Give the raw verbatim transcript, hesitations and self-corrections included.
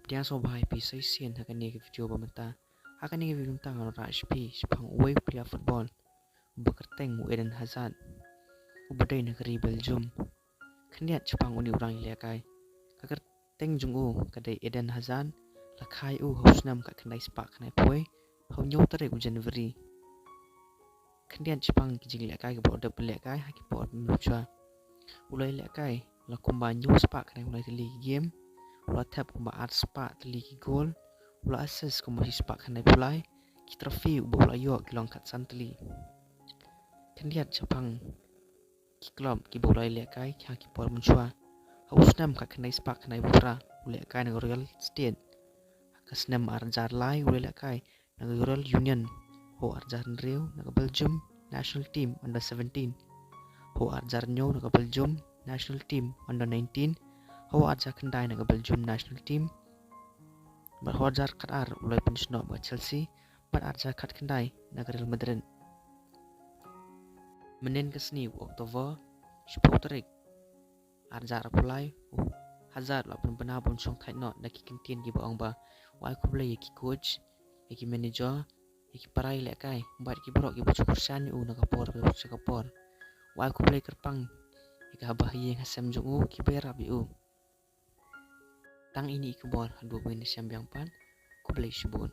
Pdiang sngewbha ïa phi sa shisien ha kane ka video ba mynta. Ha kane ka video mynta ngan wanrah ïa phi shaphang uwei u player football uba kyrteng u Eden Hazard, uba dei na ka ri Belgium. Khyndiat shaphang une u rangialehkai. Ka kyrteng jong u ka dei Eden Hazard. La kha ïa u ha u snem khatkhyndai spah khyndai phew wei ha u hynñiew tarik u January. Khyndiat shaphang ki jinglehkai kaba u la dep lehkai ha ki por mynshwa. U la lehkai la kumba hynñiew spah khyndai phew lai tylli ki game. U la thep kumba ar spah tylli ki goal. U la assist kumba shi spah khyndai phew lai. Ki trophy uba u la ïoh ki long khatsan tylli. Khyndiat shaphang ki club kiba u la lehkai ha ki por mynshwa. Ha u snem khatkhyndai spah khyndai phew phra u lehkai na ka Real Sociedad. Ha ka snem ar hajar lai u la lehkai na ka Real Union. Ha u ar hajar hynriew na ka Belgium national team under seventeen. Ha u ar hajar hynñiew na ka Belgium national team under nineteen. Ha u ar hajar khyndai na ka Belgium national team. Bad ha u ar hajar khatar u la pynsnoh bad ka Chelsea. Bad ar hajar khatkhyndai na ka Real Madrid. Mynhynnin ka sngi u October shiphew tarik ar hajar arphew lai, u Hazard u la pynbna ban shongthait noh da ki kyntien kiba ong ba u ai khublei ïa ki coach, ïa ki manager, ïa ki para ïalehkai bad ki baroh kiba ju kyrshan ïa u na ka por sha ka por. U ai khublei kyrpang ïa ka haba ha ïing ha sem jong u kiba ïarap ïa u. Tang ine i khubor, haduh ban ïashem biang pat, khublei shibun.